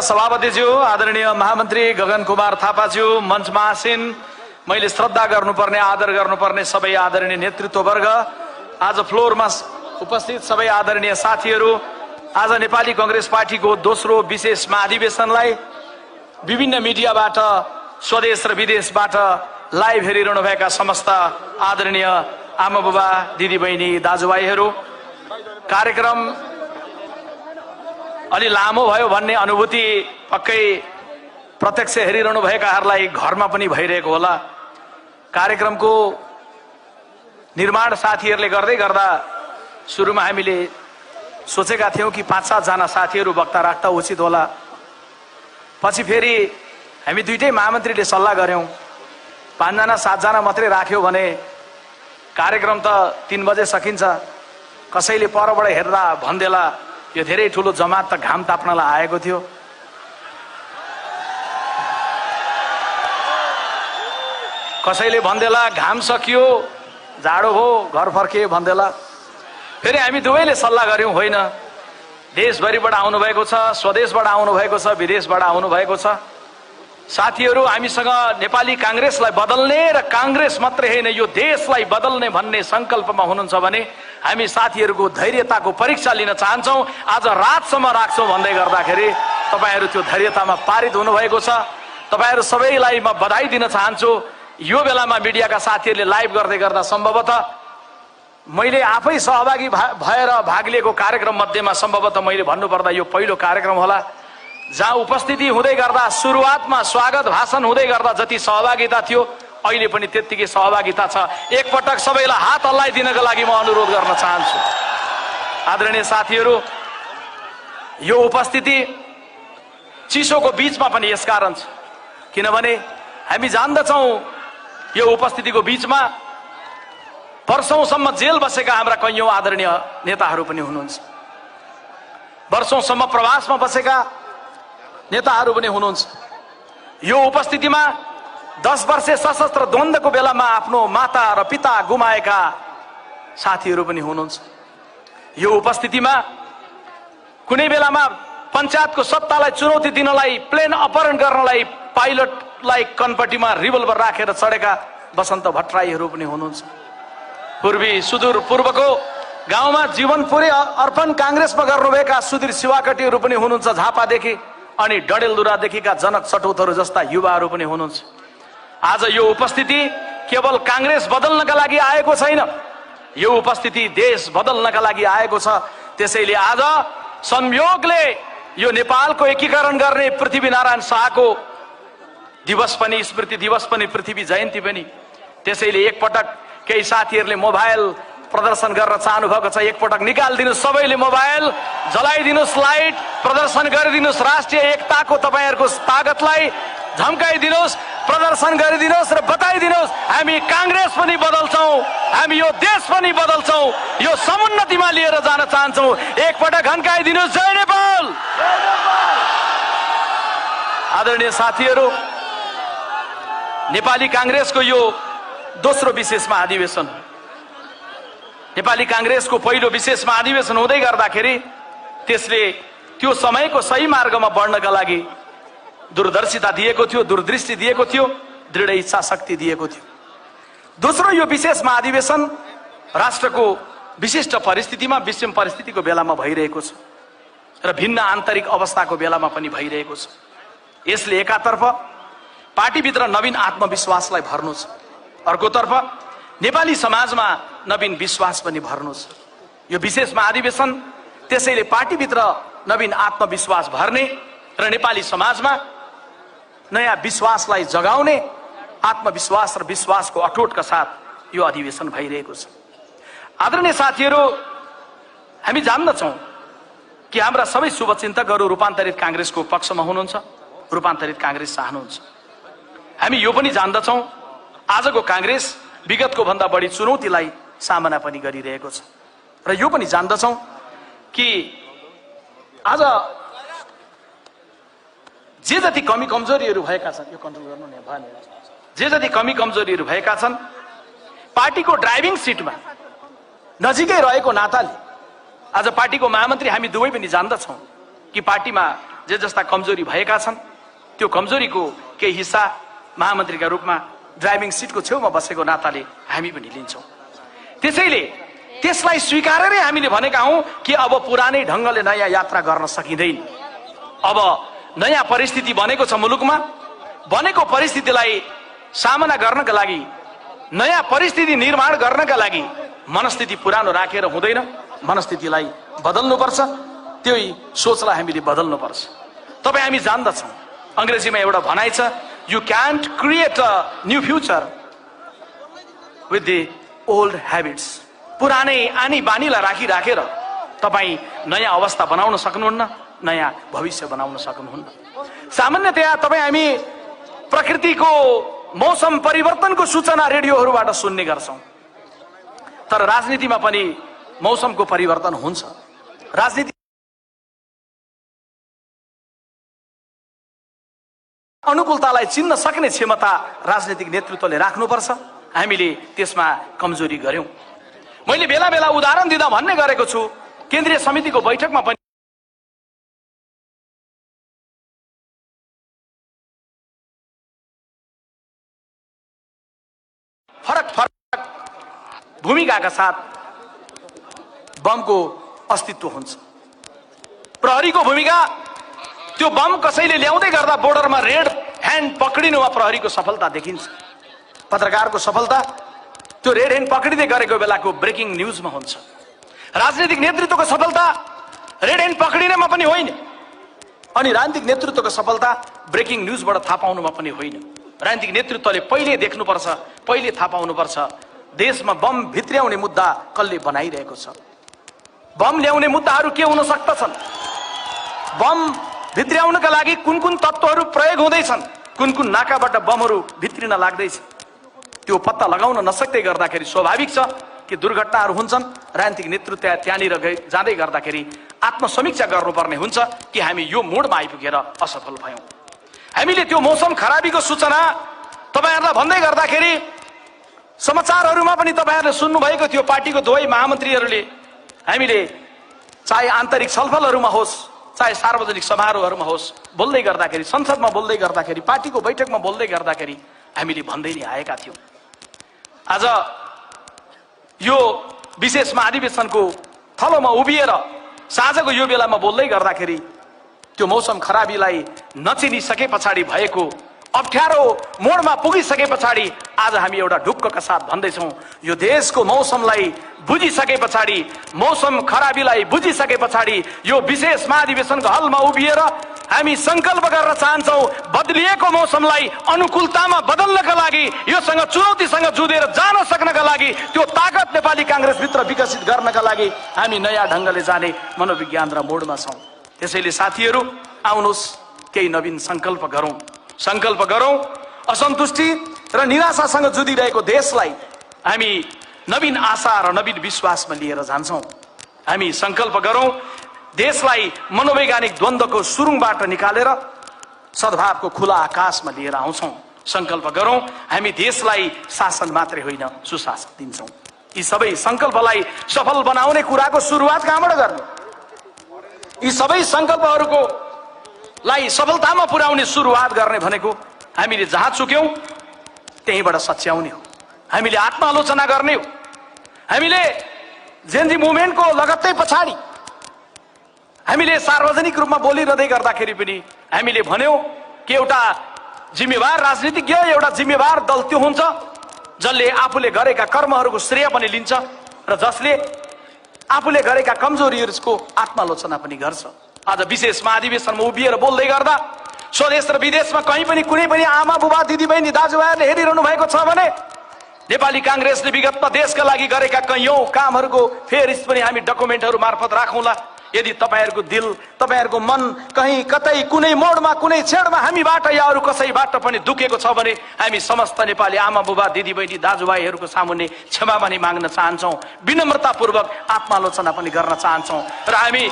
सभापतिज्यू, आदरणीय महामन्त्री गगन कुमार थापाज्यू, मञ्चमा आसीन, मैले श्रद्धा गर्नुपर्ने, आदर गर्नुपर्ने सबै आदरणीय नेतृत्ववर्ग, आज फ्लोरमा उपस्थित सबै आदरणीय साथीहरू, आज नेपाली कांग्रेस पार्टीको दोस्रो विशेष महाधिवेशनलाई विभिन्न मिडियाबाट, स्वदेश र विदेशबाट लाइभ हेरिरहनु भएका समस्त आदरणीय आमा बुबा, दिदी बहिनी, दाजुभाइहरू, कार्यक्रम अलि लामो भयो भन्ने अनुभूति पक्कै प्रत्यक्ष हेरिरहनु भएकाहरूलाई घरमा पनि भइरहेको होला। कार्यक्रमको निर्माण साथीहरूले गर्दै गर्दा सुरुमा हामीले सोचेका थियौं कि 5-7 जना साथीहरू वक्ता राख्दा उचित होला। पछि फेरि हामी दुईटै महामन्त्रीले सल्लाह गर्यौं, 5 जना 7 जना मात्रै राख्यो भने कार्यक्रम त 3 बजे सकिन्छ, कसैले परबाट हेर्दा भन्देला यो धेरै ठुलो जमात त घाम ताप्नलाई आएको थियो। कसैले भन्देला घाम सकियो, जाडो हो, घर फर्किए भन्देला। फेरि हामी दुवैले सल्लाह गर्यौं, होइन, देशभरिबाट आउनु भएको छ, स्वदेशबाट आउनु भएको छ, विदेशबाट आउनु भएको छ साथीहरू। हामीसँग नेपाली कांग्रेसलाई बदल्ने र कांग्रेस मात्रै होइन यो देशलाई बदल्ने भन्ने संकल्पमा हुनुहुन्छ भने हामी साथीहरूको धैर्यताको परीक्षा लिन चाहन्छौं। आज रातसम्म राख्छौं भन्दै गर्दाखेरि तपाईहरु त्यो धैर्यतामा पारित हुनुभएको छ। तपाईहरु सबैलाई म बधाई दिन चाहन्छु। यो बेलामा मिडियाका साथीहरूले लाइभ गर्दै गर्दा सम्भवतः मैले आफै सहभागी भएर भाग लिएको कार्यक्रम मध्येमा सम्भवतः मैले भन्नुपर्दा यो पहिलो कार्यक्रम होला जहाँ उपस्थिति हुँदै गर्दा सुरुवातमा स्वागत भाषण हुँदै गर्दा जति सहभागिता थियो अहिले पनि त्यतिकै सहभागिता छ। एकपटक सबैलाई हात हल्लाइदिनका लागि म अनुरोध गर्न चाहन्छु। आदरणीय साथीहरू, यो उपस्थिति चिसोको बीचमा पनि यसकारण छ किनभने हामी जान्दछौं यो उपस्थितिको बीचमा वर्षौंसम्म जेल बसेका हाम्रा कैयौं आदरणीय नेताहरू पनि हुनुहुन्छ, वर्षौंसम्म प्रवासमा बसेका नेताहरू पनि हुनुहुन्छ। यो उपस्थितिमा 10 वर्षे सशस्त्र द्वन्द्वको बेलामा आफ्नो माता र पिता गुमाएका साथीहरू पनि हुनुहुन्छ। यो उपस्थितिमा कुनै बेलामा पञ्चायतको सत्तालाई चुनौती दिनलाई, प्लेन अपहरण गर्नलाई पाइलटलाई कनपट्टिमा रिभल्भर राखेर चढेका बसन्त भट्टराईहरू पनि हुनुहुन्छ। पूर्वी सुदूर पूर्वको गाउँमा जीवन पुरै अर्पण कांग्रेसमा गर्नुभएका सुधीर शिवाकटीहरू पनि हुनुहुन्छ झापादेखि, अनि डडेलधुरादेखिका जनक चटौतहरू जस्ता युवाहरू पनि हुनुहुन्छ। आज यो उपस्थिति केवल कांग्रेस बदल्नका लागि आएको छैन, यो उपस्थिति देश बदल्नका लागि आएको छ। त्यसैले आज संयोगले यो नेपालको एकीकरण गर्ने पृथ्वीनारायण शाहको दिवस पनि, स्मृति दिवस पनि, पृथ्वी जयन्ती पनि। त्यसैले एकपटक केही साथीहरूले मोबाइल प्रदर्शन गर्न चाहनु भएको छ, एकपटक निकालिदिनुस्, सबैले मोबाइल जलाइदिनुस्, लाइट प्रदर्शन गरिदिनुस्, राष्ट्रिय एकताको तपाईहरुको ताकतलाई झम्काइदिनुस्, प्रदर्शन गरिदिनुस् र बताइदिनुस् हामी कांग्रेस पनि बदल्छौं, हामी यो देश पनि बदल्छौं, यो समुन्नतिमा लिएर जान चाहन्छौं। एकपटक घन्काइदिनुस्, जय नेपाल। आदरणीय साथीहरू, नेपाली कांग्रेसको यो दोस्रो विशेष महाधिवेशन, नेपाली कांग्रेसको पहिलो विशेष महाधिवेशन हुँदै गर्दाखेरि त्यसले त्यो समयको सही मार्गमा बढ्नका लागि दूरदर्शिता दिएको थियो, दूरदृष्टि दिएको थियो, दृढ इच्छा शक्ति दिएको थियो। दोस्रो यो विशेष महाधिवेशन राष्ट्रको विशिष्ट परिस्थितिमा, विषम परिस्थितिको बेलामा भइरहेको छ र भिन्न आन्तरिक अवस्थाको बेलामा पनि भइरहेको छ। यसले एकातर्फ पार्टीभित्र नवीन आत्मविश्वासलाई भर्नु छ, अर्कोतर्फ नेपाली समाजमा नवीन विश्वास पनि भर्नु छ। यो विशेष महाधिवेशन त्यसैले पार्टीभित्र नवीन आत्मविश्वास भर्ने र नेपाली समाजमा नयाँ विश्वासलाई जगाउने, आत्मविश्वास र विश्वासको अटोटका साथ यो अधिवेशन भइरहेको छ। आदरणीय साथीहरू, हामी जान्दछौं कि हाम्रा सबै शुभचिन्तकहरू रूपान्तरित कांग्रेसको पक्षमा हुनुहुन्छ, रूपान्तरित कांग्रेस चाहनुहुन्छ। हामी यो पनि जान्दछौं आजको कांग्रेस विगतको भन्दा बढी चुनौतीलाई सामना पनि गरिरहेको छ र यो पनि जान्दछौं कि आज जे जति कमी कमजोरीहरू भएका छन्, यो कन्ट्रोल गर्नु नै भएन, जे जति कमी कमजोरीहरू भएका छन् पार्टीको ड्राइभिङ सिटमा नजिकै रहेको नाताले आज पार्टीको महामन्त्री हामी दुवै पनि जान्दछौं कि पार्टीमा जे जस्ता कमजोरी भएका छन् त्यो कमजोरीको केही हिस्सा महामन्त्रीका रूपमा ड्राइभिङ सिटको छेउमा बसेको नाताले हामी पनि लिन्छौँ। त्यसैले त्यसलाई स्वीकारेरै हामीले भनेका हौँ कि अब पुरानै ढङ्गले नयाँ यात्रा गर्न सकिँदैन। अब नयाँ परिस्थिति बनेको छ मुलुकमा, बनेको परिस्थितिलाई सामना गर्नका लागि, नयाँ परिस्थिति निर्माण गर्नका लागि मनस्थिति पुरानो राखेर हुँदैन, मनस्थितिलाई बदल्नुपर्छ। त्यही सोचलाई हामीले बदल्नुपर्छ। तपाईँ हामी जान्दछौँ, अङ्ग्रेजीमा एउटा भनाइ छ, you can't create a new future with the old habits. पुरानै आनी बानीलाई राखेर तपाईँ नयाँ अवस्था बनाउन सक्नुहुन्न, नयाँ भविष्य बनाउन सक्नुहुन्न। सामान्यतया तपाईँ हामी प्रकृतिको मौसम परिवर्तनको सूचना रेडियोहरूबाट सुन्ने गर्छौँ, तर राजनीतिमा पनि मौसमको परिवर्तन हुन्छ। राजनीति अनुकूलतालाई चिन्न सक्ने क्षमता राजनीतिक नेतृत्वले राख्नुपर्छ। हामीले त्यसमा कमजोरी गर्यौं। मैले बेला बेला उदाहरण दिँदा भन्ने गरेको छु, केन्द्रीय समितिको बैठकमा पनि फरक फरक भूमिकाका साथ बमको अस्तित्व हुन्छ। प्रहरीको भूमिका, त्यो बम कसैले ल्याउँदै गर्दा बोर्डरमा रेड ह्यान्ड पक्रिनुमा प्रहरीको सफलता देखिन्छ। पत्रकारको सफलता त्यो रेड ह्यान्ड पक्रिँदै गरेको बेलाको ब्रेकिङ न्युजमा हुन्छ। राजनीतिक नेतृत्वको सफलता रेड ह्यान्ड पक्रिनेमा पनि होइन, अनि राजनीतिक नेतृत्वको सफलता ब्रेकिङ न्युजबाट थाहा पाउनुमा पनि होइन। राजनीतिक नेतृत्वले पहिले देख्नुपर्छ, पहिले थाहा पाउनुपर्छ देशमा बम भित्र्याउने मुद्दा कसले बनाइरहेको छ, बम ल्याउने मुद्दाहरू के हुन सक्दछन्, बम भित्र्याउनका लागि कुन कुन तत्त्वहरू प्रयोग हुँदैछन्, कुन कुन नाकाबाट बमहरू भित्रिन लाग्दैछ, त्यो पत्ता लगाउन नसक्दै गर्दाखेरि स्वाभाविक छ कि दुर्घटनाहरू हुन्छन्। राजनीतिक नेतृत्व त्यहाँनिर जाँदै गर्दाखेरि आत्मसमीक्षा गर्नुपर्ने हुन्छ कि हामी यो मोडमा आइपुगेर असफल भयौँ। हामीले त्यो मौसम खराबीको सूचना तपाईहरुलाई भन्दै गर्दाखेरि समाचारहरूमा पनि तपाईहरुले सुन्नुभएको थियो, पार्टीको दुवै महामन्त्रीहरूले हामीले चाहे आन्तरिक छलफलहरूमा होस्, चाहे सार्वजनिक समारोहहरूमा होस्, बोल्दै गर्दाखेरि, संसदमा बोल्दै गर्दाखेरि, पार्टीको बैठकमा बोल्दै गर्दाखेरि हामीले भन्दै नै आएका थियौँ। आज यो विशेष महाधिवेशनको थलोमा उभिएर साँझको यो बेलामा बोल्दै गर्दाखेरि त्यो मौसम खराबीलाई नचिनिसके पछाडि भएको अप्ठ्यारो मोडमा पुगिसके पछाडि आज हामी एउटा ढुक्कका साथ भन्दैछौँ, यो देशको मौसमलाई बुझिसके पछाडि, मौसम खराबीलाई बुझिसके पछाडि यो विशेष महाधिवेशनको हलमा उभिएर हामी संकल्प गर्न चाहन्छौँ, बदलिएको मौसमलाई अनुकूलतामा बदल्नका लागि, योसँग चुनौतीसँग जुधेर जान सक्नका लागि, त्यो ताकत नेपाली कांग्रेसभित्र विकसित गर्नका लागि हामी नयाँ ढङ्गले जाने मनोविज्ञान र मोडमा छौँ। त्यसैले साथीहरू, आउनुहोस् केही नवीन संकल्प गरौँ, संकल्प गरौँ। असन्तुष्टि र निराशासँग जुधिरहेको देशलाई हामी नवीन आशा र नवीन विश्वासमा लिएर जान्छौँ। हामी संकल्प गरौँ, देशलाई मनोवैज्ञानिक द्वन्द्वको सुरुङबाट निकालेर सद्भावको खुला आकाशमा लिएर आउँछौँ। संकल्प गरौँ, हामी देशलाई शासन मात्रै होइन सुशासन दिन्छौँ। यी सबै संकल्पलाई सफल बनाउने कुराको सुरुवात कहाँबाट गर्ने? यी सबै संकल्पहरूको लाई सफलतामा पुर्याउने सुरुवात गर्ने भनेको हामीले जहाँ चुक्यौं त्यहीबाट सच्याउने हो। हामीले आत्मालोचना गर्ने हो। हामीले जेनजी मुभमेन्टको लगत्तै पछाडि हामीले सार्वजनिक रूपमा बोलिरहँदै गर्दाखेरि पनि हामीले भन्यौं कि एउटा जिम्मेवार राजनीतिज्ञ, एउटा जिम्मेवार दल त्यो हुन्छ जसले आफूले गरेका कर्महरूको श्रेय पनि लिन्छ र जसले आफूले गरेका कमजोरीहरूको आत्मालोचना पनि गर्छ। आज विशेष महाधिवेशनमा उभिएर बोल्दै गर्दा स्वदेश र विदेशमा कहीँ पनि कुनै पनि आमा बुबा दिदीबहिनी दाजुभाइहरूले हेरिरहनु भएको छ भने नेपाली कांग्रेसले विगतमा देशका लागि गरेका कैयौं कामहरूको फेरिस्त पनि हामी डकुमेन्टहरू मार्फत राखौँला। यदि तपाईहरुको दिल, तपाईहरुको मन कहीं कतै कुनै मोडमा कुनै छेडमा हामीबाट या अरू कसैबाट पनि दुखेको छ भने हामी समस्त नेपाली आमा बुबा दिदीबहिनी दाजुभाइहरूको सामुन्ने क्षमा पनि माग्न चाहन्छौँ, विनम्रतापूर्वक आत्मालोचना पनि गर्न चाहन्छौँ र हामी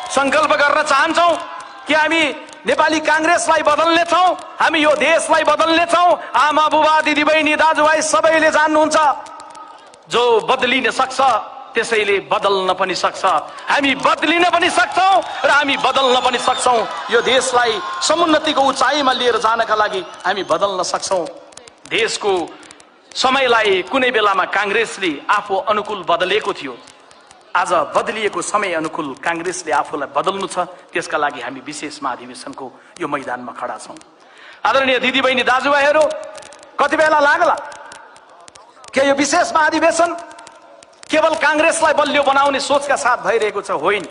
संकल्प गर्न चाहन्छौँ कि हामी नेपाली कांग्रेसलाई बदल्ने छौँ, हामी यो देशलाई बदल्ने छौँ। आमा बुबा दिदीबहिनी दाजुभाइ सबैले जान्नुहुन्छ, जो बदलिन सक्छ त्यसैले बदल्न पनि सक्छ, हामी बदलिन पनि सक्छौं र हामी बदल्न पनि सक्छौं। यो देशलाई समुन्नतिको उचाइमा लिएर जानका लागि हामी बदल्न सक्छौं। देशको समयलाई कुनै बेलामा कांग्रेसले आफू अनुकूल बदलेको थियो, आज बदलिएको समय अनुकूल कांग्रेसले आफूलाई बदल्नु छ। त्यसका लागि हामी विशेष महाधिवेशनको यो मैदानमा खडा छौं। आदरणीय दिदीबहिनी दाजुभाइहरू, कति बेला लाग्ला के यो विशेष महाधिवेशन केवल कांग्रेसलाई बलियो बनाउने सोचका साथ भइरहेको छ? होइन।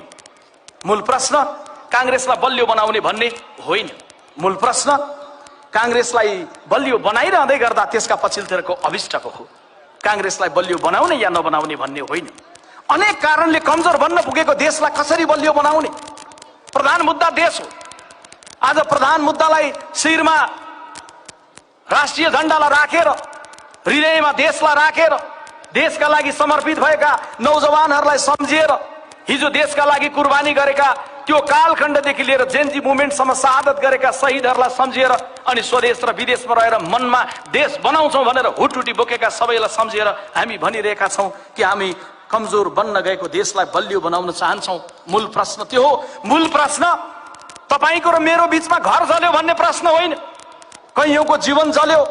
मूल प्रश्न कांग्रेसलाई बलियो बनाउने भन्ने होइन। मूल प्रश्न कांग्रेसलाई बलियो बनाइरहँदै गर्दा त्यसका पछिल्लोतिरको अभिष्टको हो। कांग्रेसलाई बलियो बनाउने या नबनाउने भन्ने होइन। अनेक कारणले कमजोर बन्न पुगेको देशलाई कसरी बलियो बनाउने? प्रधान मुद्दा देश हो। आज प्रधान मुद्दालाई शिरमा राष्ट्रिय झण्डालाई राखेर, हृदयमा देशलाई राखेर, देशका लागि समर्पित भएका नौजवानहरूलाई सम्झिएर, हिजो देशका लागि कुर्बानी गरेका त्यो कालखण्डदेखि लिएर जेनजी मुभमेन्टसम्म शहादत गरेका शहीदहरूलाई सम्झिएर, अनि स्वदेश र विदेशमा रहेर मनमा देश बनाउँछौं भनेर हुटहुटी बोकेका सबैलाई सम्झिएर हामी भनिरहेका छौं कि हामी कमजोर बन्न गएको देशलाई बलियो बनाउन चाहन्छौं। मूल प्रश्न त्यो हो। मूल प्रश्न तपाईको र मेरो बीचमा घर जल्यो भन्ने प्रश्न होइन, कैयौंको जीवन जल्यो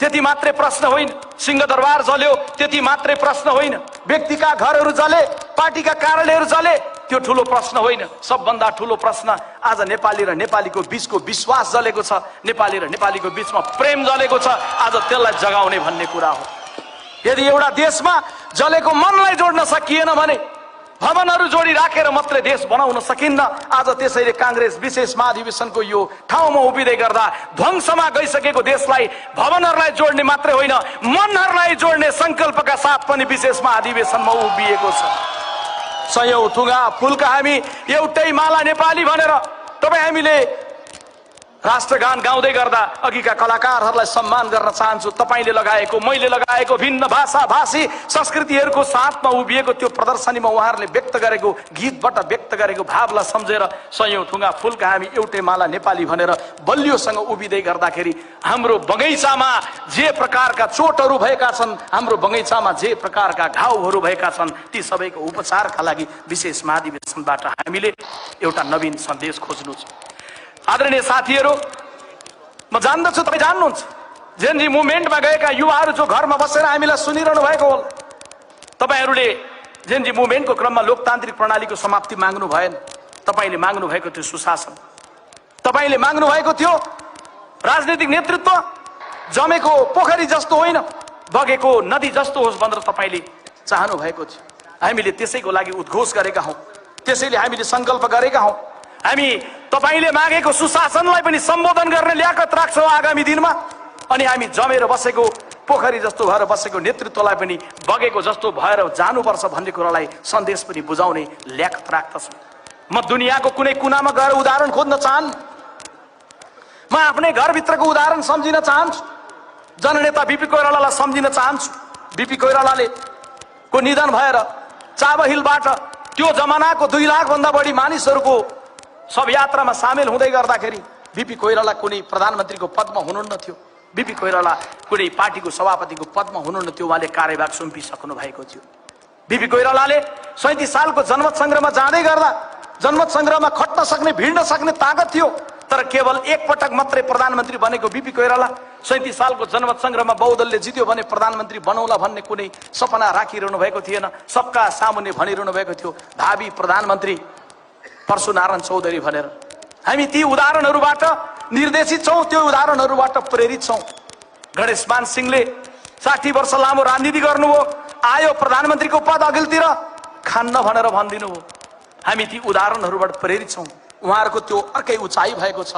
त्यति मात्रै प्रश्न होइन, सिंहदरबार जल्यो त्यति मात्रै प्रश्न होइन, व्यक्तिका घरहरू जले, पार्टीका कार्यालयहरू जले, त्यो ठूलो प्रश्न होइन। सबभन्दा ठूलो प्रश्न आज नेपाली र नेपालीको बीचको विश्वास जलेको छ, नेपाली र नेपालीको बीचमा प्रेम जलेको छ। आज त्यसलाई जगाउने भन्ने कुरा हो। यदि एउटा देशमा जलेको मनलाई जोड्न सकिएन भने भवनहरू जोडी राखेर मात्रै देश बनाउन सकिन्न। आज त्यसैले कांग्रेस विशेष महाधिवेशनको यो ठाउँमा उभिँदै गर्दा ध्वंसमा गइसकेको देशलाई भवनहरूलाई जोड्ने मात्रै होइन, मनहरूलाई जोड्ने संकल्पका साथ पनि विशेष महाधिवेशनमा उभिएको छ। सयौं थुगा फुलका हामी एउटै माला नेपाली भनेर तपाई हामीले राष्ट्रगान गाउँदै गर्दा अघिका कलाकारहरूलाई सम्मान गर्न चाहन्छु। तपाईले लगाएको, मैले लगाएको भिन्न भाषा भाषी संस्कृतिहरूको साथमा उभिएको त्यो प्रदर्शनीमा उहाँहरूले व्यक्त गरेको गीतबाट व्यक्त गरेको भावलाई सम्झेर सयौं थुगा फुलका हामी एउटै माला नेपाली भनेर बलियोसँग उभिँदै गर्दाखेरि हाम्रो बगैँचामा जे प्रकारका चोटहरू भएका छन्, हाम्रो बगैँचामा जे प्रकारका घाउहरू भएका छन्, ती सबैको उपचारका लागि विशेष महाधिवेशनबाट हामीले एउटा नवीन सन्देश खोज्नु छ। आदरणीय साथीहरू, म जान्दछु तपाईँ जान्नुहुन्छ जेनजी मुभमेन्टमा गएका युवाहरू जो घरमा बसेर हामीलाई सुनिरहनु भएको होला। तपाईहरूले जेनजी मुभमेन्टको क्रममा लोकतान्त्रिक प्रणालीको समाप्ति माग्नु भएन, तपाईले माग्नु भएको थियो सुशासन, तपाईले माग्नु भएको थियो राजनीतिक नेतृत्व जमेको पोखरी जस्तो होइन बगेको नदी जस्तो होस् भनेर तपाईले चाहनु भएको थियो। हामीले त्यसैको लागि उद्घोष गरेका हौं, त्यसैले हामीले संकल्प गरेका हौं। हामी तपाईले मागेको सुशासनलाई पनि सम्बोधन गर्ने ल्याकत राख्छौं आगामी दिनमा, अनि हामी जमेर बसेको पोखरी जस्तो भएर बसेको नेतृत्वलाई पनि बगेको जस्तो भएर जानुपर्छ भन्ने कुरालाई सन्देश पनि बुझाउने ल्याकत राख्दछु। म दुनियाँको कुनै कुनामा गएर उदाहरण खोज्न चाहन्न, म आफ्नै घरभित्रको उदाहरण सम्झिन चाहन्छु। जननेता बीपी कोइरालालाई सम्झिन चाहन्छु। बीपी कोइरालाले को निधन भएर चाबहिलबाट त्यो जमानाको 2 लाख भन्दा बढी मानिसहरूको सब यात्रामा सामेल हुँदै गर्दाखेरि बीपी कोइराला कुनै प्रधानमन्त्रीको पदमा हुनुहुन्न थियो, बीपी कोइराला कुनै पार्टीको सभापतिको पदमा हुनुहुन्न थियो, उहाँले कार्यभाग सुम्पिसक्नु भएको थियो। बीपी कोइरालाले 37 सालको जनमत संग्रहमा जाँदै गर्दा जनमत संग्रहमा खट्न सक्ने, भिड्न सक्ने ताकत थियो, तर केवल एक पटक मात्रै प्रधानमन्त्री बनेको बीपी कोइराला 37 सालको जनमत संग्रहमा बहुदलले जित्यो भने प्रधानमन्त्री बनाउला भन्ने कुनै सपना राखिरहनु भएको थिएन। सबका सामुन्ने भनिरहनु भएको थियो भावी प्रधानमन्त्री परशुनारायण चौधरी भनेर। हामी ती उदाहरणहरूबाट निर्देशित छौं, त्यो उदाहरणहरूबाट प्रेरित छौं। गणेशमान सिंहले 60 वर्ष लामो राजनीति गर्नुभयो, आयो प्रधानमन्त्रीको पद अघिल्तिर खान्न भनेर भनिदिनु हो। हामी ती उदाहरणहरूबाट प्रेरित छौं। उहाँहरूको त्यो अर्कै उचाइ भएको छ,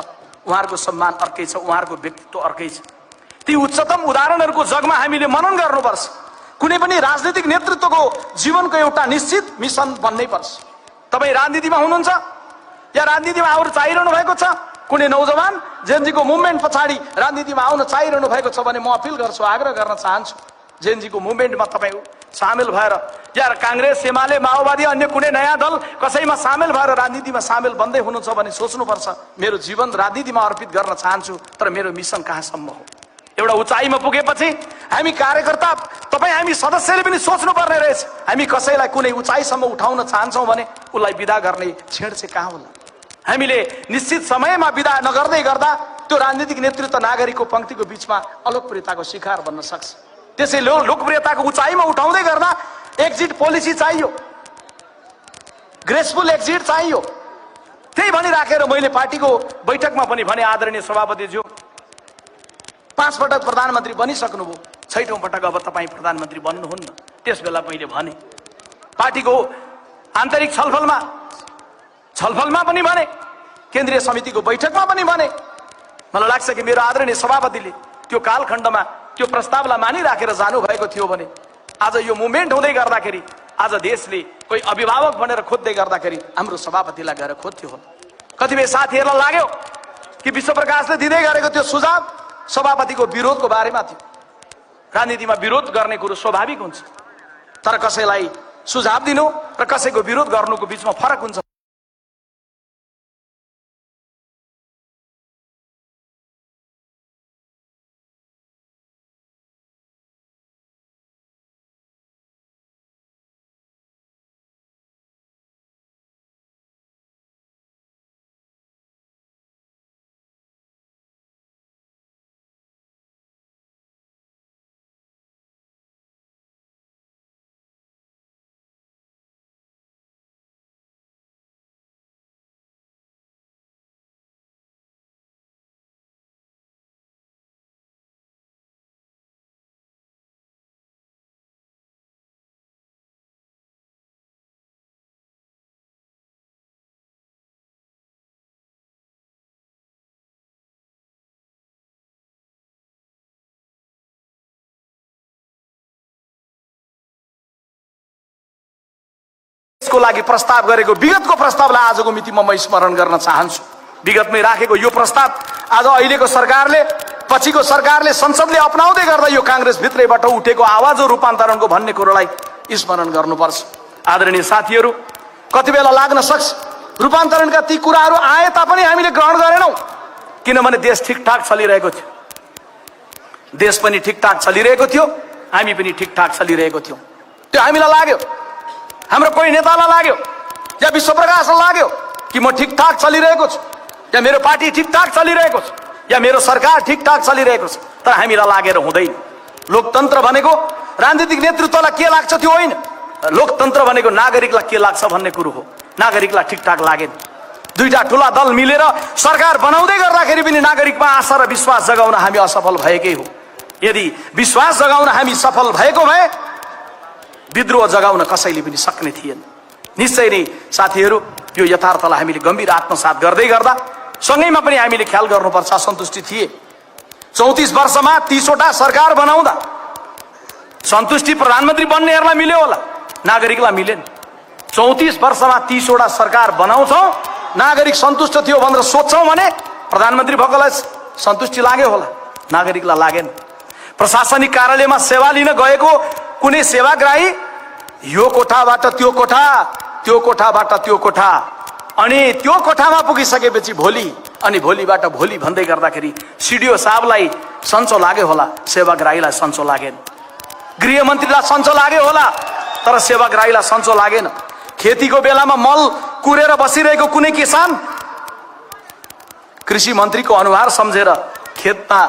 उहाँहरूको सम्मान अर्कै छ, उहाँहरूको व्यक्तित्व अर्कै छ। ती उच्चतम उदाहरणहरूको जगमा हामीले मनन गर्नुपर्छ। कुनै पनि राजनीतिक नेतृत्वको जीवनको एउटा निश्चित मिसन बन्नै पर्छ। तपाईँ राजनीतिमा हुनुहुन्छ या राजनीतिमा आउन चाहिरहनु भएको छ, कुनै नौजवान जेनजीको मुभमेन्ट पछाडि राजनीतिमा आउन चाहिरहनु भएको छ भने म अपिल गर्छु, आग्रह गर्न चाहन्छु, जेनजीको मुभमेन्टमा तपाईँ सामेल भएर या कांग्रेस, एमाले, माओवादी, अन्य कुनै नयाँ दल कसैमा सामेल भएर राजनीतिमा सामेल बन्दै हुनुहुन्छ भने सोच्नुपर्छ, मेरो जीवन राजनीतिमा अर्पित गर्न चाहन्छु, तर मेरो मिसन कहाँसम्म हो। एउटा उचाइमा पुगेपछि हामी कार्यकर्ता, तपाईँ हामी सदस्यले पनि सोच्नुपर्ने रहेछ। हामी कसैलाई कुनै उचाइसम्म उठाउन चाहन्छौँ भने उसलाई विदा गर्ने छेड चाहिँ कहाँ होला? हामीले निश्चित समयमा विदा नगर्दै गर्दा त्यो राजनीतिक नेतृत्व नागरिकको पंक्तिको बीचमा अलोकप्रियताको शिकार बन्न सक्छ। त्यसै लोकप्रियताको उचाइमा उठाउँदै गर्दा एक्जिट पोलिसी चाहियो, ग्रेसफुल एक्जिट चाहियो। त्यही भनिराखेर मैले पार्टीको बैठकमा पनि भने, आदरणीय सभापतिज्यू 5 पटक प्रधानमन्त्री बनिसक्नुभयो, 6औं पटक अब तपाईँ प्रधानमन्त्री बन्नुहुन्न। त्यस बेला मैले भने, पार्टीको आन्तरिक छलफलमा पनि भने, केन्द्रीय समितिको बैठकमा पनि भने, मलाई लाग्छ कि मेरो आदरणीय सभापतिले त्यो कालखण्डमा त्यो प्रस्तावलाई मानिराखेर जानुभएको थियो भने आज यो मुभमेन्ट हुँदै गर्दाखेरि, आज देशले कोही अभिभावक भनेर खोज्दै गर्दाखेरि हाम्रो सभापतिलाई गएर खोज्थ्यो होला। कतिपय साथीहरूलाई लाग्यो कि विश्वप्रकाशले दिँदै गरेको त्यो सुझाव सभापतिको विरोधको बारेमा थियो। राजनीतिमा विरोध गर्ने कुरो स्वाभाविक हुन्छ, तर कसैलाई सुझाव दिनु र कसैको विरोध गर्नुको बीचमा फरक हुन्छ। को लागि प्रस्ताव गरेको विगतको प्रस्तावलाई आजको मितिमा म स्मरण गर्न चाहन्छु। विगतमै राखेको यो प्रस्ताव आज अहिलेको सरकारले, पछिको सरकारले, संसदले अपनाउँदै गर्दा यो कांग्रेस भित्रैबाट उठेको आवाज हो रूपान्तरणको भन्ने कुरोलाई स्मरण गर्नुपर्छ। आदरणीय साथीहरू, कति बेला लाग्न सक्छ रूपान्तरणका ती कुराहरू आए तापनि हामीले ग्रहण गरेनौं, किनभने देश ठिकठाक चलिरहेको थियो। देश पनि ठिकठाक चलिरहेको थियो, हामी पनि ठिकठाक चलिरहेको थियौं। त्यो हामीलाई लाग्यो, हाम्रो कोही नेतालाई लाग्यो या विश्वप्रकाशलाई लाग्यो कि म ठिकठाक चलिरहेको छु, या मेरो पार्टी ठिकठाक चलिरहेको छ, या मेरो सरकार ठिकठाक चलिरहेको छ। तर हामीलाई लागेर हुँदैन। लोकतन्त्र भनेको राजनीतिक नेतृत्वलाई के लाग्छ त्यो होइन, लोकतन्त्र भनेको नागरिकलाई के लाग्छ भन्ने कुरो हो। नागरिकलाई ठिकठाक लागेन। दुईटा ठूला दल मिलेर सरकार बनाउँदै गर्दाखेरि पनि नागरिकमा आशा र विश्वास जगाउन हामी असफल भएकै हो। यदि विश्वास जगाउन हामी सफल भएको भए विद्रोह जगाउन कसैले पनि सक्ने थिएन। निश्चय नै साथीहरू, यो यथार्थलाई हामीले गम्भीर आत्मसात गर्दै गर्दा सँगैमा पनि हामीले ख्याल गर्नुपर्छ। असन्तुष्टि थिए 34 वर्षमा 30 वटा सरकार बनाउँदा सन्तुष्टि प्रधानमन्त्री बन्नेहरूलाई मिल्यो होला, नागरिकलाई मिलेन। 34 वर्षमा 30 वटा सरकार बनाउँछौं, नागरिक सन्तुष्ट थियो भनेर सोच्छौं भने प्रधानमन्त्री भएकोलाई सन्तुष्टि लाग्यो होला, नागरिकलाई लागेन। प्रशासनिक कार्यालयमा सेवा लिन गएको कुनै सेवाग्राही यो कोठाबाट त्यो कोठा, त्यो कोठाबाट त्यो कोठा, अनि त्यो कोठामा पुगिसकेपछि भोलि, अनि भोलिबाट भोलि भन्दै गर्दाखेरि सिडिओ साहबलाई सन्चो लाग्यो होला, सेवाग्राहीलाई सन्चो लागेन। गृहमन्त्रीलाई सन्चो लाग्यो होला, तर सेवाग्राहीलाई सन्चो लागेन। खेतीको बेलामा मल कुरेर बसिरहेको कुनै किसान कृषि मन्त्रीको अनुहार सम्झेर खेतमा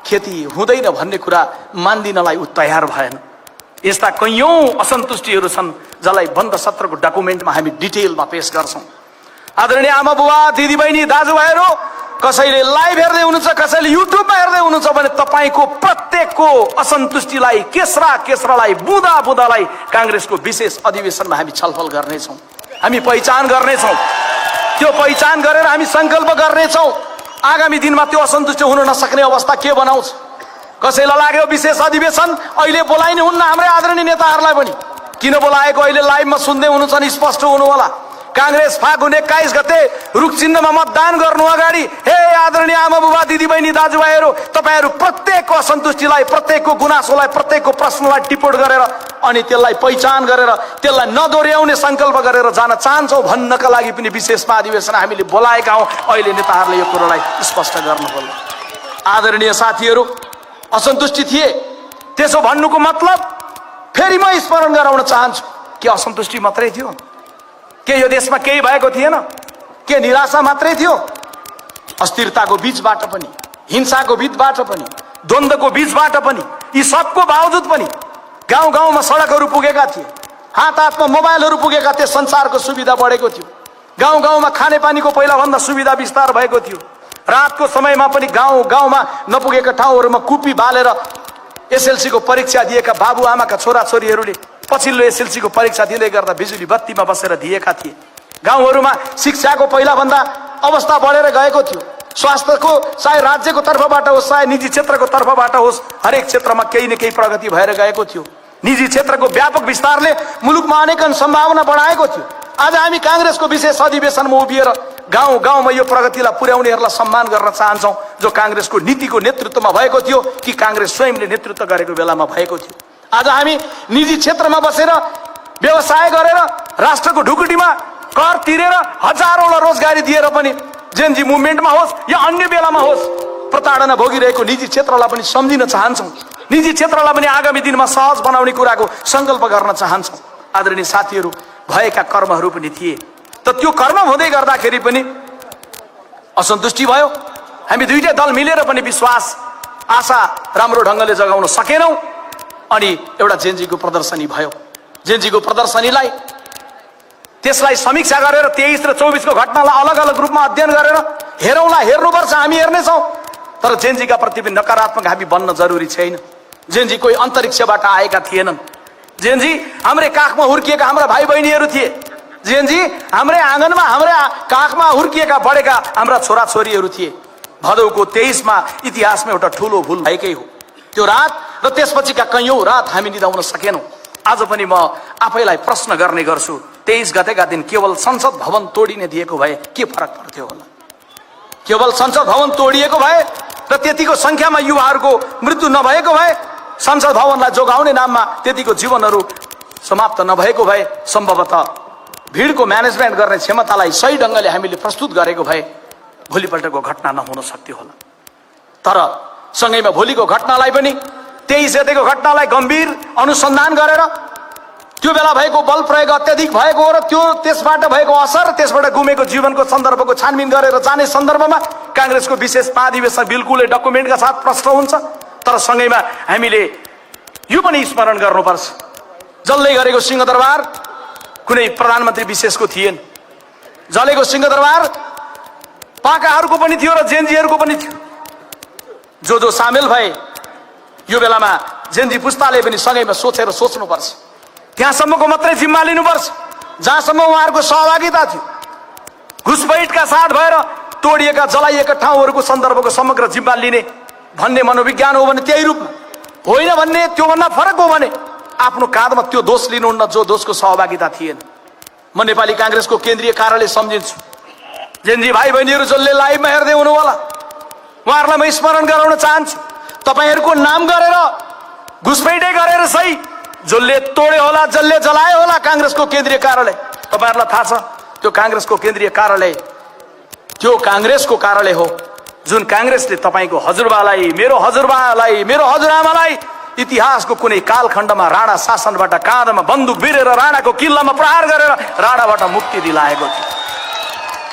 खेती हुँदैन भन्ने कुरा मान्दिनलाई उ तयार भएन। यस्ता कैयौं असन्तुष्टिहरू छन् जसलाई बन्द सत्रको डकुमेन्टमा हामी डिटेलमा पेश गर्छौं। आदरणीय आमा बुबा, दिदीबहिनी, दाजुभाइहरू, कसैले लाइभ हेर्दै हुनुहुन्छ, कसैले युट्युबमा हेर्दै हुनुहुन्छ भने तपाईको प्रत्येकको असन्तुष्टिलाई, केस्रालाई, बुँदालाई कांग्रेसको विशेष अधिवेशनमा हामी छलफल गर्नेछौं, हामी पहिचान गर्नेछौं। त्यो पहिचान गरेर हामी संकल्प गर्नेछौं आगामी दिनमा त्यो असन्तुष्टि हुन नसक्ने अवस्था के बनाउँछ। कसैलाई लाग्यो विशेष अधिवेशन अहिले बोलाइने हुन्न हाम्रै आदरणीय नेताहरूलाई पनि, किन बोलाएको अहिले लाइभमा सुन्दै हुनुहुन्छ, स्पष्ट हुनु होला। कांग्रेस फागुन 21 गते रुखचिन्हमा मतदान गर्नु अगाडि हे आदरणीय आमा बुबा, दिदीबहिनी, दाजुभाइहरू, तपाईहरू प्रत्येकको असन्तुष्टिलाई, प्रत्येकको गुनासोलाई, प्रत्येकको प्रश्नलाई टिप्पण गरेर अनि त्यसलाई पहिचान गरेर त्यसलाई नदोर्याउने संकल्प गरेर जान चाहन्छौं भन्नका लागि पनि विशेष अधिवेशन हामीले बोलाएका हौं। अहिले नेताहरूले यो कुरोलाई स्पष्ट गर्नु पर्यो। आदरणीय साथीहरू, असन्तुष्टि थिए त्यसो भन्नुको मतलब फेरि म स्मरण गराउन चाहन्छु, के असन्तुष्टि मात्रै थियो? के यो देशमा केही भएको थिएन? के निराशा मात्रै थियो? अस्थिरताको बीचबाट पनि, हिंसाको बीचबाट पनि, द्वन्द्वको बीचबाट पनि, यी सबको बावजुद पनि गाउँ गाउँमा सडकहरू पुगेका थिए, हात हातमा मोबाइलहरू पुगेका थिए, संसारको सुविधा बढेको थियो, गाउँ गाउँमा खानेपानीको पहिलाभन्दा सुविधा विस्तार भएको थियो। रातको समयमा पनि गाउँ गाउँमा नपुगेका ठाउँहरूमा कुपी बालेर एसएलसीको परीक्षा दिएका बाबुआमाका छोराछोरीहरूले पछिल्लो एसएलसीको परीक्षा दिँदै गर्दा बिजुली बत्तीमा बसेर दिएका थिए। गाउँहरूमा शिक्षाको पहिलाभन्दा अवस्था बढेर गएको थियो। स्वास्थ्यको चाहे राज्यको तर्फबाट होस् चाहे निजी क्षेत्रको तर्फबाट होस्, हरेक क्षेत्रमा केही न केही प्रगति भएर गएको थियो। निजी क्षेत्रको व्यापक विस्तारले मुलुकमा अनेक सम्भावना बढाएको थियो। आज हामी कांग्रेसको विशेष अधिवेशनमा उभिएर गाउँ गाउँमा यो प्रगतिलाई पुर्याउनेहरूलाई सम्मान गर्न चाहन्छौँ, जो कांग्रेसको नीतिको नेतृत्वमा भएको थियो कि कांग्रेस स्वयंले नेतृत्व गरेको बेलामा भएको थियो। आज हामी निजी क्षेत्रमा बसेर व्यवसाय गरेर राष्ट्रको ढुकुटीमा कर तिरेर हजारौंलाई रोजगारी दिएर पनि जेनजी मुभमेन्टमा होस् या अन्य बेलामा होस् प्रताडना भोगिरहेको निजी क्षेत्रलाई पनि सम्झिन चाहन्छौँ। निजी क्षेत्रलाई पनि आगामी दिनमा सहज बनाउने कुराको संकल्प गर्न चाहन्छौँ। आदरणीय साथीहरू, भएका कर्महरू पनि थिए, त त्यो कर्म हुँदै गर्दाखेरि पनि असन्तुष्टि भयो। हामी दुईटै दल मिलेर पनि विश्वास आशा राम्रो ढंगले जगाउन सकेनौं अनि एउटा जेनजीको प्रदर्शनी भयो। जेनजीको प्रदर्शनीलाई त्यसलाई समीक्षा गरेर 23 र 24 को घटनालाई अलग अलग रूपमा अध्ययन गरेर हेरौँला, हेर्नुपर्छ, हामी हेर्नेछौँ। तर जेनजीका प्रति पनि नकारात्मक हामी बन्न जरुरी छैन। जेनजी कोही अन्तरिक्षबाट आएका थिएनन्। जेनजी हाम्रै काखमा हुर्किएका हाम्रा भाइ बहिनीहरू थिए। जेनजी हाम्रै आँगनमा हाम्रै काखमा हुर्किएका बढेका हाम्रा छोराछोरीहरू थिए। भदौको 23 मा इतिहासमा एउटा ठूलो भूल भएकै हो। त्यो रात र त्यसपछिका कैयौं रात हामी निदाउन सकेनौं। आज पनि म आफैलाई प्रश्न गर्ने गर्छु, 23 गतेका दिन केवल संसद भवन तोडिने दिएको भए के फरक पर्थ्यो होला? केवल संसद भवन तोडिएको भए र त्यतिको संख्यामा युवाहरूको मृत्यु नभएको भए, संसद भवनलाई जोगाउने नाममा त्यतिको जीवनहरू समाप्त नभएको भए, सम्भवतः भिडको म्यानेजमेन्ट गर्ने क्षमतालाई सही ढंगले हामीले प्रस्तुत गरेको भए भोलिपल्टको घटना नहुन सक्थ्यो होला। तर सँगैमा भोलिको घटनालाई पनि 23 गतेको घटनालाई गम्भीर अनुसन्धान गरेर त्यो बेला भएको बल प्रयोग अत्याधिक भएको हो र त्यो त्यसबाट भएको असर, त्यसबाट गुमेको जीवनको सन्दर्भको छानबिन गरेर जाने सन्दर्भमा कांग्रेसको विशेष महाधिवेशन बिल्कुलै डकुमेन्टका साथ प्रश्न हुन्छ। तर सँगैमा हामीले यो पनि स्मरण गर्नुपर्छ, जसले गरेको सिंहदरबार कुनै प्रधानमन्त्री विशेषको थिएन। जलेको सिंहदरबार पाकाहरूको पनि थियो र जेनजीहरूको पनि थियो। जो सामेल भए यो बेलामा जेनजी पुस्ताले पनि सँगैमा सोचेर सोच्नुपर्छ। त्यहाँसम्मको मात्रै जिम्मा लिनुपर्छ जहाँसम्म उहाँहरूको सहभागिता थियो। घुसपैठका साथ भएर तोडिएका जलाइएका ठाउँहरूको सन्दर्भको समग्र जिम्मा लिने भन्ने मनोविज्ञान हो भने त्यही रूपमा होइन भन्ने त्योभन्दा फरक हो भने आफ्नो काँधमा त्यो दोष लिनुहुन्न जो दोषको सहभागिता थिएन। म नेपाली कांग्रेसको केन्द्रीय कार्यालय सम्झिन्छु। जेनजी भाइ बहिनीहरू जसले लाइभमा हेर्दै हुनु होला, उहाँहरूलाई म स्मरण गराउन चाहन्छु। तपाईहरूको नाम गरेर घुसपैठै गरेर सही, जसले तोड्यो होला, जसले जलायो होला कांग्रेसको केन्द्रीय कार्यालय, तपाईहरूलाई थाहा छ त्यो कांग्रेसको केन्द्रीय कार्यालय त्यो कांग्रेसको कार्यालय हो जुन कांग्रेसले तपाईको हजुरबालाई, मेरो हजुरबालाई, मेरो हजुरआमालाई इतिहासको कुनै कालखण्डमा राणा शासनबाट काँधमा बन्दुक भिरेर राणाको किल्लामा प्रहार गरेर राणाबाट मुक्ति दिलाएको थियो।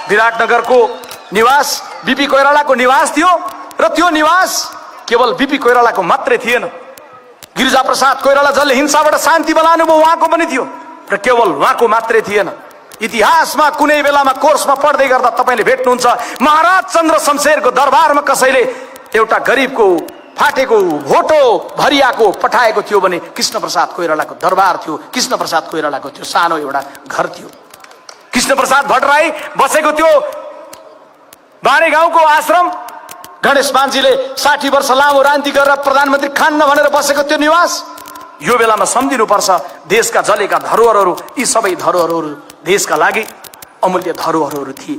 विराटनगरको निवास बीपी कोइरालाको निवास थियो र त्यो निवास केवल बीपी कोइरालाको मात्रै थिएन। गिरिजाप्रसाद कोइराला जसले हिंसाबाट शान्ति बनाउनु भयो उहाँको पनि थियो र केवल उहाँको मात्रै थिएन। इतिहासमा कुनै बेलामा कोर्समा पढ्दै गर्दा तपाईले भेट्नुहुन्छ महाराज चन्द्र शमशेरको दरबारमा कसैले एउटा गरिबको फाटेको भोटो भरियाको पठाएको थियो भने कृष्णप्रसाद कोइरालाको दरबार थियो। कृष्णप्रसाद कोइरालाको त्यो सानो एउटा घर थियो। कृष्णप्रसाद भट्टराई बसेको त्यो बारे गाउँको आश्रम, गणेश मानजीले 60 वर्ष लामो रान्ति गरेर प्रधानमन्त्री खान्न भनेर बसेको त्यो निवास, यो बेलामा सम्झिनुपर्छ देशका जलेका धरोहरहरू, यी सबै धरोहरहरू देशका लागि अमूल्य धरोहरहरू थिए।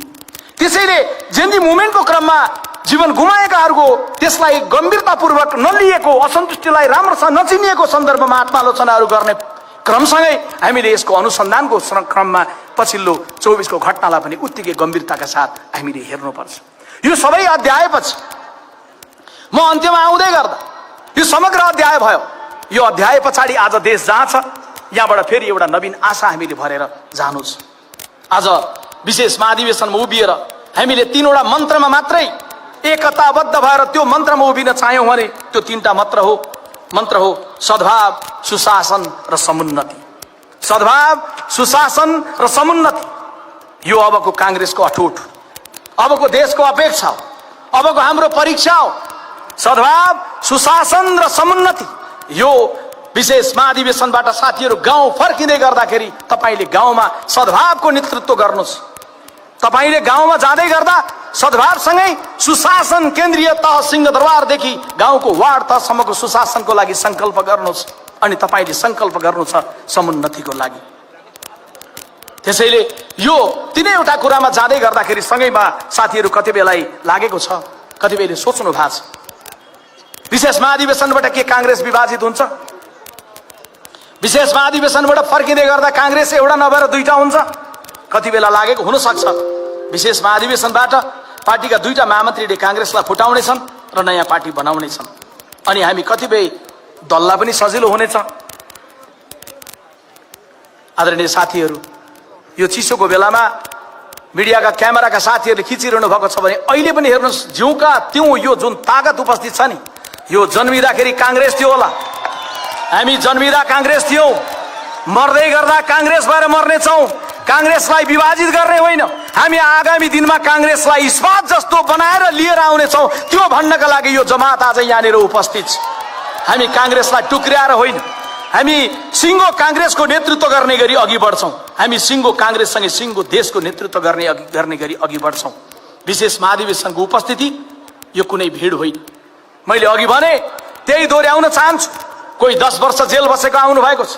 त्यसैले जेनजी मुभमेन्टको क्रममा जीवन गुमाएकाहरूको त्यसलाई गम्भीरतापूर्वक नलिएको, असन्तुष्टिलाई राम्रोसँग नचिनिएको सन्दर्भमा आत्मालोचनाहरू गर्ने क्रमसँगै हामीले यसको अनुसन्धानको क्रममा पछिल्लो 24 को घटनालाई पनि उत्तिकै गम्भीरताका साथ हामीले हेर्नुपर्छ। यो सबै अध्यायपछि म अन्त्यमा आउँदै गर्दा यो समग्र अध्याय भयो। यो अध्याय पछाडि आज देश जहाँ छ यहाँबाट फेरि एउटा नवीन आशा हामीले भरेर जानुस्। आज विशेष महाधिवेशनमा उभिएर हामीले तीनवटा मन्त्रमा मात्रै एकताबद्ध भएर त्यो मन्त्रमा उभिन चाह्यौँ भने त्यो तीनटा मन्त्र हो सद्भाव, सुशासन र समुन्नति। सद्भाव, सुशासन र समुन्नति यो अबको कांग्रेसको अठोट, अबको देशको अपेक्षा हो, अबको हाम्रो परीक्षा हो। सद्भाव, सुशासन र समुन्नति यो विशेष महाधिवेशनबाट साथीहरू गाउँ फर्किँदै गर्दाखेरि तपाईले गाउँमा सद्भावको नेतृत्व गर्नुस्। तपाईले गाउँमा जाँदै गर्दा सद्भावसँगै सुशासन केन्द्रीय तह सिंहदरबारदेखि गाउँको वार्ड तहसम्मको सुशासनको लागि संकल्प गर्नुस्। अनि तपाईले संकल्प गर्नु छ समुन्नतिको लागि। त्यसैले यो तीनैवटा कुरामा जाँदै गर्दाखेरि सँगैमा साथीहरू कति बेला लागेको छ, कति बेला सोच्नु भएको छ विशेष महाधिवेशनबाट के कांग्रेस विभाजित हुन्छ? विशेष महाधिवेशनबाट फर्किँदै गर्दा कांग्रेस एउटा नभएर दुईटा हुन्छ? कति बेला लागेको हुन सक्छ विशेष महाधिवेशनबाट पार्टीका दुईटा महामन्त्रीले कांग्रेसलाई फुटाउनेछन् र नयाँ पार्टी बनाउनेछन्। अनि हामी कतिपय दललाई पनि सजिलो हुनेछ। आदरणीय साथीहरू, यो चिसोको बेलामा मिडियाका क्यामेराका साथीहरूले खिचिरहनु भएको छ भने अहिले पनि हेर्नुहोस्, जिउका त्यो यो जुन ताकत उपस्थित छ नि, यो जन्मिँदाखेरि कांग्रेस थियो होला। हामी जन्मिँदा कांग्रेस थियौं, मर्दै गर्दा कांग्रेस भएर मर्नेछौं। कांग्रेसलाई विभाजित गर्ने होइन, हामी आगामी दिनमा कांग्रेसलाई इस्पात जस्तो बनाएर लिएर आउनेछौं। त्यो भन्नका लागि यो जमात आज यहाँनिर उपस्थित छ। हामी कांग्रेसलाई टुक्र्याएर होइन, हामी सिंगो कांग्रेसको नेतृत्व गर्ने गरी अघि बढ्छौं। हामी सिंगो कांग्रेससँगै सिंगो देशको नेतृत्व गर्ने गरी अघि बढ्छौं। विशेष महाधिवेशनको उपस्थिति यो कुनै भिड होइन। मैले अघि भने त्यही दोहोर्याउन चाहन्छु। कोही 10 वर्ष जेल बसेको आउनु भएको छ,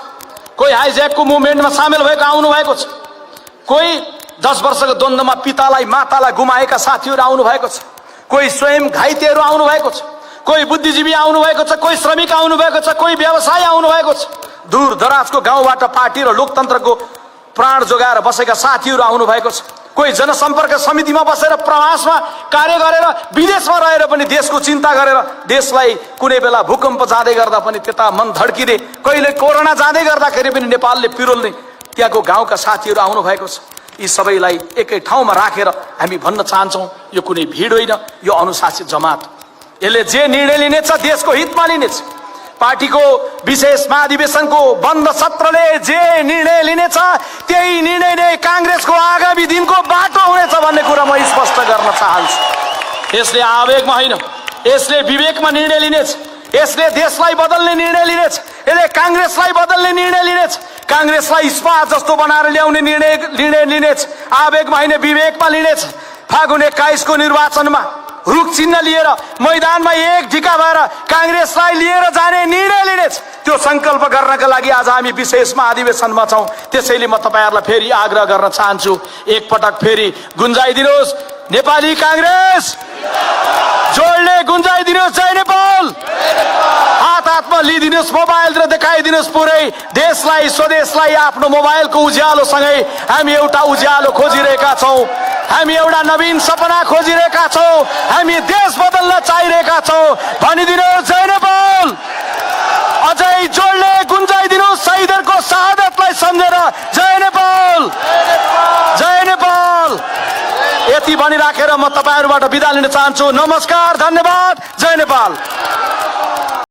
कोही हाइज्याकको मुभमेन्टमा सामेल भएको आउनु भएको छ, कोही 10 वर्षको द्वन्द्वमा पितालाई मातालाई गुमाएका साथीहरू आउनु भएको छ, कोही स्वयं घाइतेहरू आउनु भएको छ, कोही बुद्धिजीवी आउनु भएको छ, कोही श्रमिक आउनु भएको छ, कोही व्यवसायी आउनु भएको छ। दूर दराजको गाउँबाट पार्टी र लोकतन्त्रको प्राण जोगाएर बसेका साथीहरू आउनु भएको छ। कोही जनसम्पर्क समितिमा बसेर प्रवासमा कार्य गरेर विदेशमा रहेर पनि देशको चिन्ता गरेर देशलाई कुनै बेला भूकम्प जाँदै गर्दा पनि त्यता मन धड्किने, कहिले कोरोना जाँदै गर्दाखेरि पनि नेपालले पिरोल्ने त्यहाँको गाउँका साथीहरू आउनु भएको छ। यी सबैलाई एकै ठाउँमा राखेर हामी भन्न चाहन्छौँ यो कुनै भिड होइन, यो अनुशासित जमात। यसले जे निर्णय लिनेछ देशको हितमा लिनेछ। पार्टीको विशेष महाधिवेशनको बन्द सत्रले जे निर्णय लिनेछ त्यही निर्णय नै कांग्रेसको आगामी दिनको बाटो हुनेछ भन्ने कुरा म स्पष्ट गर्न चाहन्छु। यसले आवेगमा होइन, यसले विवेकमा निर्णय लिनेछ। यसले देशलाई बदल्ने निर्णय लिनेछ। यसले कांग्रेसलाई बदल्ने निर्णय लिनेछ। कांग्रेसलाई इस्पात जस्तो बनाएर ल्याउने निर्णय लिनेछ। आवेगमा होइन, विवेकमा लिनेछ। फागुन 21 को निर्वाचनमा रुख चिन्ह लिएर मैदानमा एक ढिका भएर कांग्रेसलाई लिएर जाने निर्णय लिनेछ। त्यो संकल्प गर्नका लागि आज हामी विशेष महाधिवेशनमा छौं। त्यसैले म तपाईहरुलाई फेरि आग्रह गर्न चाहन्छु, एक पटक फेरि गुन्जाइदिनुहोस् नेपाली कांग्रेस, जोडले गुन्जाइदिनुहोस् जय नेपाल। हात हातमा लिदिनुहोस् मोबाइल र देखाइदिनुहोस् पुरै देशलाई स्वदेशलाई आफ्नो मोबाइलको उज्यालोसँगै हामी एउटा उज्यालो खोजिरहेका छौं। हामी एउटा नवीन सपना खोजिरहेका छौं। हामी देश बदल्न चाहिरहेका छौं। भनिदिनुहोस् जय नेपाल। अझै जोडले गुन्जाइदिनुहोस् शहीदहरुको शहादतलाई सम्झेर जय नेपाल, जय नेपाल। यति भनिराखेर म तपाईहरुबाट बिदा लिन चाहन्छु। नमस्कार, धन्यवाद, जय नेपाल।